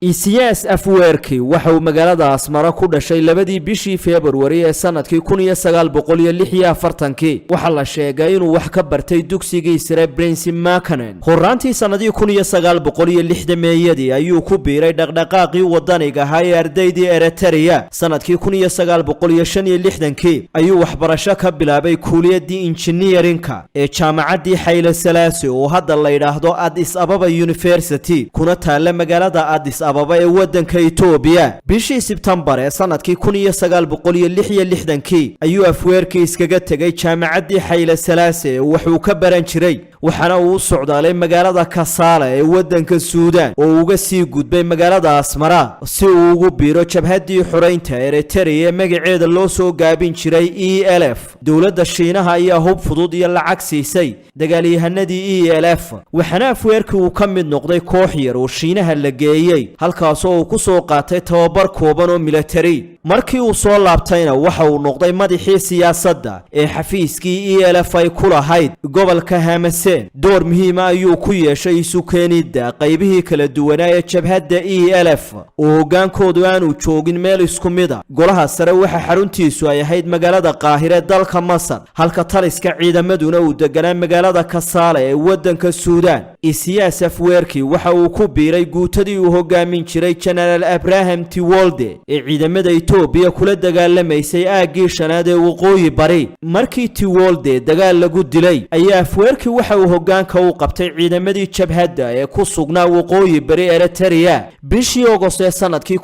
Isiyaas Afwerki waxa uu magaalada Asmara ku dhashay 2dii bishii Februari ee sanadkii 1946-kii. Waxaa la sheegay inuu wax ka bartay dugsigii sare Prince Makanen. Horaantii sannadii 1960-meeyadii ayuu ku biiray dhaqdhaqaaqii wadaniga ahaa ee ardaydii Eritrea. Sanadkii 1965-kii ayuu waxbarasho ka bilaabay kuuliyaddii injineerinka ee jaamacaddii Xayle Salaase, oo hadda la yidhaahdo Addis Ababa University, kuna taalla magaalada Addis Ababa ee waddanka Itoobiya. Bishii Sebtembar ee sanadkii 1966-kii ayuu Afweerkii iskaga tegay jaamacaddii Xayle Salaase ee waxuu ka baran jiray, waxaana uu u socdaalay magaalada Kasaala ee waddanka Suudaan, oo uga sii gudbay magaalada Asmara si uu ugu biiro jabhaddii xoraynta Eritrea ee magaceeda loo soo gaabin jiray ELF. Dowladda Shiinaha ayaa hub fudud iyo lacag siisay dagaalyahanadii ELF, waxaana Afweerkii uu ka mid noqday koox yar oo Shiinaha la geeyey, halkaasoo uu ku soo qaatay tababar kooban oo militari. Markii uu soo laabtayna waxa uu noqday madaxii siyaasadda ee xafiiskii ELF ay ku lahayd gobolka Hamaseen. Door muhiima ayuu ku yeeshay isu keenidda qaybihii kala duwanaa ee jabhadda ELF, oo hoggaankoodu aanu joogin meel isku mid a. Golaha sare waxa xaruntiisu ay ahayd magaalada Qaahire, dalka Masar, halka taliska ciidamaduna uu deganaa magaalada Kasaale ee waddanka Suudaan. Isiyaas Afweerki waxa uu ku biiray guutadii uu hogaamin jiray Jenaraal Abraham Tiwolde ee ciidamada Itoobiya kula dagaalamaysay aaggii shanaad ee waqooyi bari. Markii Tiwolde dagaal lagu dilay ayaa Afweerki waxa uu hoggaanka u qabtay ciidamadii jabhadda ee ku sugnaa waqooyi bari Eritrea. Bishii Ogost ee sanadkii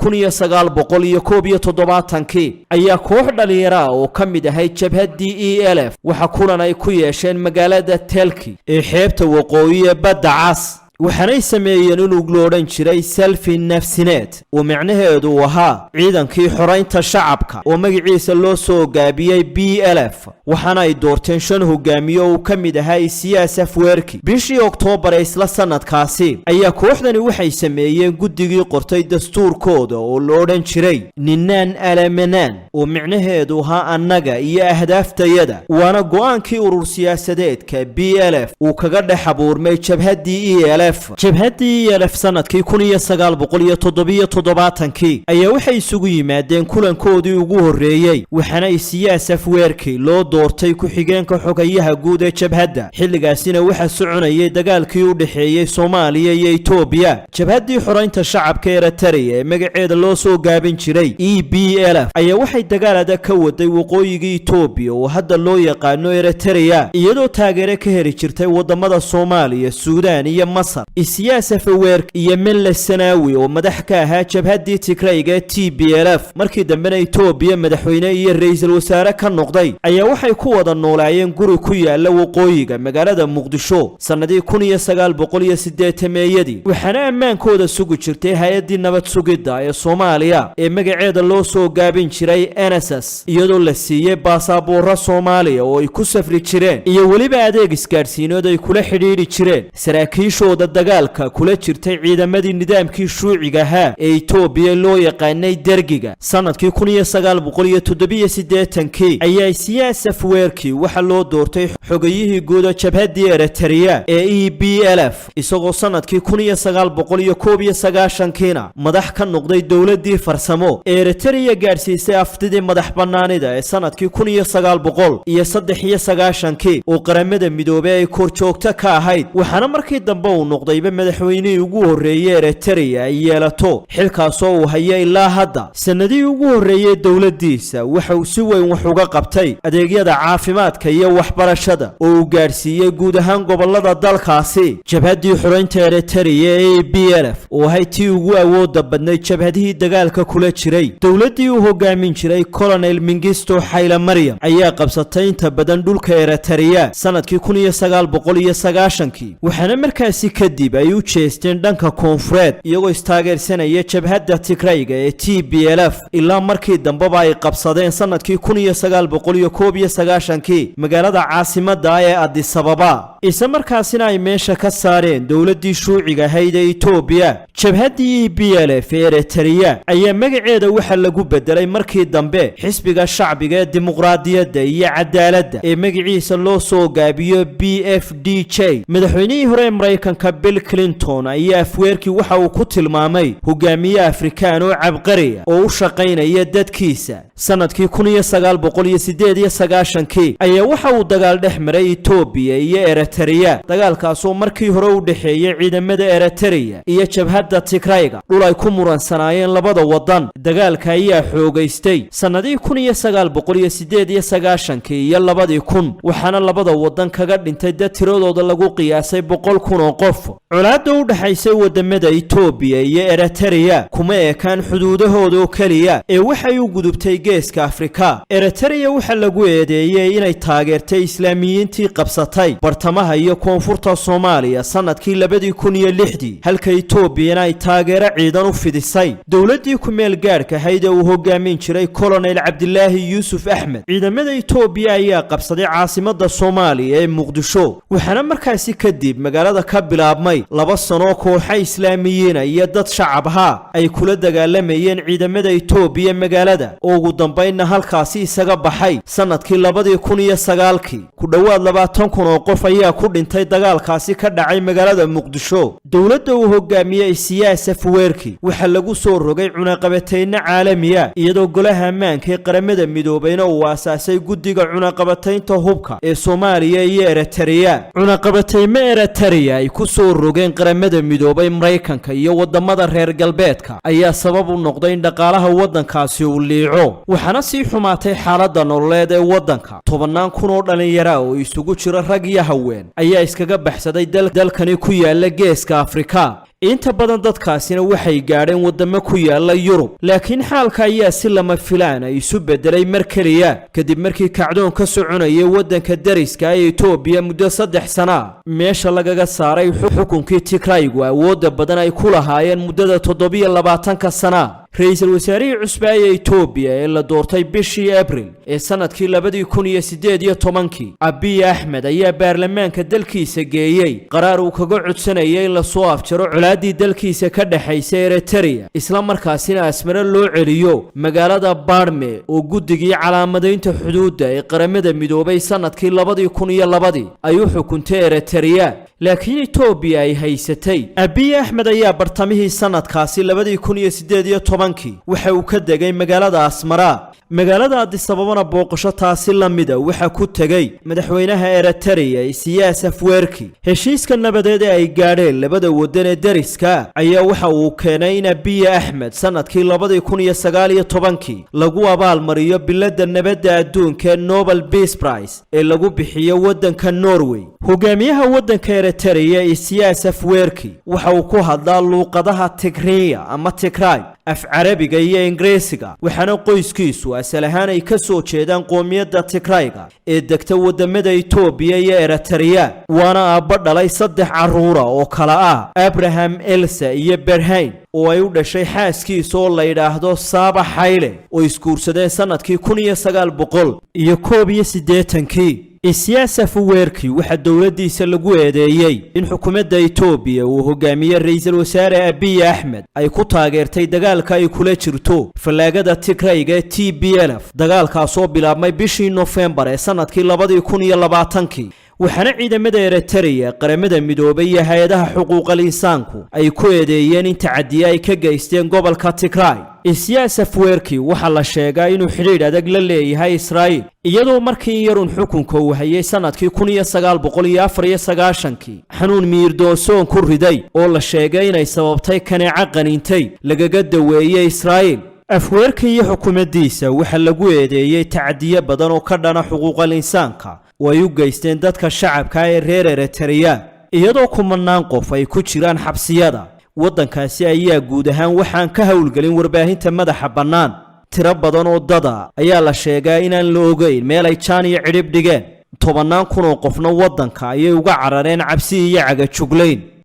1971-kii ayaa koox dhallinyaro ah oo ka mid ahayd jabhaddii ELF waxa kulan ay ku yeesheen magaalada Telki ee xeebta waqooyi ee Badda Cas, waxaanay sameeyeen unug lo odhan jiray Selfi Nafsineed, oo micnaheedu ahaa ciidankii xoraynta shacabka, oo magaciisa loo soo gaabiyey BLF, waxaana ay doorteen shan hogaamiye oo uu ka mid ahaa Isiyaas Afweerki. Bishii Oktoobar ee isla sanadkaasi ayaa kooxdani waxay sameeyeen guddigii qortay dastuurkooda, oo lo odhan jiray Ninaan Alamenaan, oo micnaheedu ahaa annaga iyo ahdaaftayada, waana go'aankii urur siyaasadeedka BLF uu kaga dhex abuurmay jabhaddii ELF. Jabhaddii ELF sanadkii 1977-kii ayaa waxay isugu yimaadeen kulankoodii ugu horreeyey, waxaana Isiyaas Afweerki loo doortay ku-xigeenka xogayaha guud ee jabhadda. Xilligaasina waxaa soconayay dagaalkii u dhexeeyey Soomaaliya iyo Itoobiya. Jabhaddii xoraynta shacabka Eritrea ee magaceeda loo soo gaabin jiray EPLF ayaa waxay dagaal adag ka waday waqooyiga Itoobiya, oo hadda loo yaqaano Eritrea, iyadoo taageero ka heli jirtay wadamada Soomaaliya, Suudaan iyo Masar. Isiyaas Afewerk iyo Meles Sanaawi, oo madax ka ahaa jabhaddii Tigrayga ee TPLF, markii dambena Itoobiya madaxweyne iyo ra'iisul wasaare ka noqday, ayaa waxay ku wada noolaayeen guri ku yaala waqooyiga magaalada Muqdisho sannadii 1980-meeyadii, waxaana ammaankooda sugi jirtay hay-addii nabad sugidda ee Soomaaliya ee magaceeda loo soo gaabin jiray NSS, iyadoo la siiyey baasaboorro Soomaaliya oo ay ku safri jireen iyo weliba adeeg isgaadhsiinood ay kula xidhiidhi jireen saraakiishooda dagaalka kula jirtay ciidamadii nidaamkii shuuciga ahaa ee Itoobiya loo yaqaanay Dergiga. Sanadkii 1987-kii ayaa Isiyaas Afweerki waxaa loo doortay xogayihii guuda jabhaddii Eritrea ee EPLF, isagoo sanadkii 1991-kiina madax ka noqday dowladdii farsamo ee Eritrea gaadhsiisay aftidii madax bannaanida ee sanadkii 1993-kii, oo Qaramada Midoobey ay korjoogto ka ahayd. Waxaana markii dambe uu noqdayba madaxweynihii ugu horreeyey Eritrea ay yeelato, xilkaasoo uu hayo ilaa hadda. Sannadihii ugu horreeyey dowladdiisa waxa uu si weyn wax uga qabtay adeegyada caafimaadka iyo waxbarashada, oo uu gaadhsiiyey guud ahaan gobollada dalkaasi. Jabhaddii xoraynta Eritrea ee BLF, oo ahayd tii ugu awooda badnayd jabhadihii dagaalka kula jiray dowladdii uu hogaamin jiray Colonel Mingisto Xayla Maryam, ayaa qabsatay inta badan dhulka Eritrea sanadkii 1990-kii, waxaana markaasi kadib ay u jeesteen dhanka koonfureed, iyagoo istaageersanaya jabhadda Tigrayga ee TPLF, ilaa markii dambeba ay qabsadeen sanadkii 1991-kii magaalada caasimadda ee Adisababa, isla markaasina ay meesha ka saareen dowladdii shuuciga ahayd ee Itoobiya. Jabhaddii EPLF ee Eritrea ayaa magaceeda waxaa lagu bedelay markii dambe Xisbiga Shacbiga ee Dimuqraadiyadda iyo Cadaaladda ee magaciisa loo soo gaabiyo BFDJ. Madaxweynihii hore ee Maraykanka Bill Clinton ayaa Afwerki waxa uu ku tilmaamay hogaamiye Afrikaan oo cabqariya oo u shaqaynaya dadkiisa. Sanadkii 1998-kii ayaa waxa uu dagaal dhex maray Itoobiya iyo Eritrea, dagaalkaasoo markii hore u dhexeeyey ciidamada Eritrea iyo jabhadda Tigrayga, dhul ay ku muransanaayeen labada waddan. Dagaalka ayaa xoogaystay sannadihii 1998-kii iyo 2000, waxaana labada waddan kaga dhintay dad tiradooda lagu qiyaasay 100,000 oo qof. Colaadda u dhexaysay wadamada Itoobiya iyo Eritrea kuma ekaan xuduudahooda oo keliya ee waxay u gudubtay Geeska Afrika. Eritrea waxaa lagu eedeeyey inay taageertay Islaamiyiintii qabsatay bartamaha iyo koonfurta Soomaaliya sanadkii 2006-dii, halka Itoobiyana ay taageero ciidan u fidisay dowladdii ku meel gaadhka ahayd ee uu hogaamin jiray Kolonel Cabdilaahi Yuusuf Axmed. Ciidamada Itoobiya ayaa qabsaday caasimadda Soomaaliya ee Muqdisho, waxaana markaasi kadib magaalada ka bilaabmay 2 sano kooxa Islaamiyiina iyo dad shacab ahaa ay kula dagaalamayeen ciidamada Itoobiya magaalada, oo ugu dambaynna halkaasi isaga baxay sanadkii 2009-kii. Ku dhowaad 20,000 oo qof ayaa ku dhintay dagaalkaasi ka dhacay magaalada Muqdisho. Dowladda uu hogaamiyey Siyaas Afwerki waxaa lagu soo rogay cunaqabatayno caalamiya, iyadoo Golaha Ammaanka ee Qaramada Midoobeyna uu aasaasay guddiga cunaqabataynta hubka ee Soomaaliya iyo Eritrea. Cunaqabataymo Eritrea ay ku soo rogeen Qaramada Midoobay, Maraykanka iyo wadamada reer galbeedka ayaa sabab u noqday in dhaqaalaha waddankaasi uu liico, waxaana sii xumaatay xaaladda nololeed ee waddanka. Tobannaan kun oo dhallinyara oo isugu jira rag iyo haween ayaa iskaga baxsaday dalkani ku yaala Geeska Afrika. Inta badan dadkaasina waxay gaadheen waddamo ku yaala Yurub, laakiin xaalka ayaa si lama filaan isu beddelay mar keliya kadib markii kacdoon ka soconayay waddanka dariska ee Itoobiya muddo 3 sana meesha lagaga saaray xukunkii Tigraygu awoodda badan ay ku lahaayeen muddada 27-ka sana. Ra-iisul wasaarihii cusbaa ee Itoobiya ee la doortay bishii Abril ee sanadkii 2018-kii, Abiy Axmed, ayaa baarlamaanka dalkiisa geeyey qaraar uu kaga codsanayay in lasoo afjaro colaaddii dalkiisa ka dhexaysa Eritrea, isla markaasina Asmare loo celiyo magaalada Baadme oo guddigii calaamadaynta xuduudda ee Qaramada Midoobay sanadkii 2002-dii ay u xukuntay Eritrea, laakiin Itoobiya ay haysatay. Abiy Axmed ayaa bartamihii sanadkaasi 2018-kii waxa uu ka degay magaalada Asmara. Magaalada Adisababana booqasho taasi la mida waxa ku tegey madaxweynaha Eritrea, Siyaas Afwerki. Heshiiska nabadeed ee ay gaadheen labada waddan ee deriska ayaa waxa uu keenay in Abiy Axmed sanadkii 2019-kii lagu abaalmariyo biladda nabadda adduunka ee Nobel Peace Prize ee lagu bixiyo waddanka Norway. Hogaamiyaha waddanka Eritrea, Siyaas Afwerki, waxa uu ku hadlaa luuqadaha Tigrinya ama Tigray, af Carabiga iyo Ingiriisiga, waxaana qoyskiisu asal ahaan ay ka soo jeedaan qoomiyadda Tigrayga ee degta waddamada Itoobiya iyo Eritrea. Waana aabba dhalay saddex carruura oo kala ah Abraham, Elsa iyo Berhain, oo ay u dhashay xaaskiisa oo la yidhaahdo Saaba Xayle, oo isguursadeen sannadkii 1981-kii. Isyaas Afwerki waxaa dowladdiisa lagu eedeeyey in xukuumadda Itoobiya uu hogaamiye ra-iisul wasaare Abiy Axmed ay ku taageertay dagaalka ay kula jirto fallaagada Tigrayga ee TPLF, dagaalkaasoo bilaabmay bishii Nofembar ee sannadkii 2020-kii, waxaana ciidamada Eritrea, Qaramada Midoobay iyo hay-adaha xuquuqal insaanku ay ku eedeeyeen in tacadiye ay ka geysteen gobolka Tigray. Isyaas Afwerki waxaa la sheegaa inuu xidhiidh adag la leeyahay Israa'iil, iyadoo markii yarun xukunka uu hayay sannadkii 1994-kii xanuun miirdoonsoon ku riday oo la sheegay inay sababtay kaneeco qaniintay lagaga daweeyey Israa'iil. Afwerki iyo xukuumaddiisa waxaa lagu eedeeyey tacadiyo badan oo ka dhana xuquuqal insaanka oo ay u geysteen dadka shacabka ee reer Eritrea, iyadoo kumanaan qof ay ku jiraan xabsiyada waddankaasi. Ayaa guud ahaan waxaan ka howlgelin warbaahinta madaxa bannaan. Tiro badan oo dada ayaa la sheegaa inaan la ogeyn meel ay jaan iyo cidhib dhigeen. Tobannaan kun oo qofna waddanka ayay uga carareen cabsi iyo cagajuglayn.